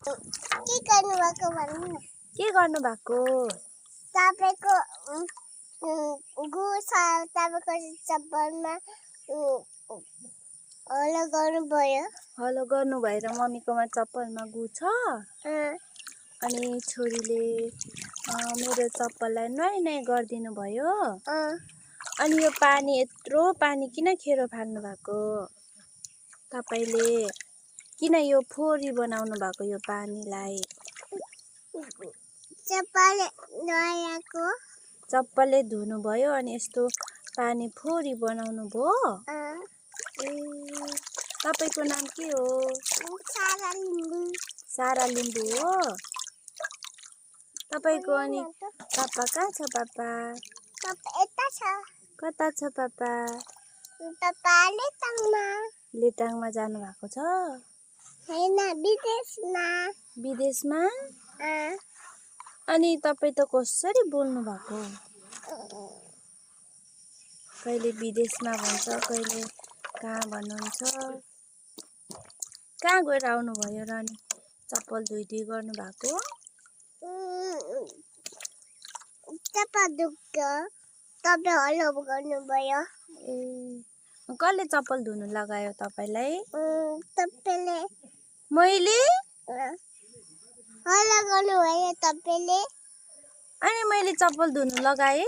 के गर्नुभएको भन्नु न। के गर्नुभएको? तपाईको गु छ तपाईको चप्पलमा हलो गर्नुभयो। हलो गर्नु भएर मम्मीकोमा चप्पलमा गु छ। अनि छोरीले मेरो चप्पललाई नुहाइ नुहाइ गरिदिनु भयो। अनि यो पानी यत्रो पानी किन खेरो फाल्नु भएको? तपाईले किन यो फोहोरी बनाउनु भएको यो पानीलाई? चप्पलले धुनु भयो अनि यस्तो पानी फोहोरी बनाउनु भयो। तपाईको नाम के हो? सारा लिम्बू। सारा लिम्बू हो। तपाईको अनि पापा कहाँ छ? पापा यता छ। कता छ पापा? पापा लेटाङमा। लेटाङमा जानु भएको छ? हैन, विदेशमा। विदेशमा? अनि तपाई त कसरी बोल्नु भएको? कहिले विदेशमा भन्छ, कहिले कहाँ भन्नुहुन्छ? कहाँ गएर आउनु भयो र अनि चप्पल धुइधुइ गर्नु भएको? चप्पल धुक्यो, तपाईँ हलो गर्नुभयो। कसले चप्पल धुनु लगायो तपाईलाई? तपाईले। मैले? हलो गर्नुभयो तपाईले। अनि मैले चप्पल धुनु लगाएँ?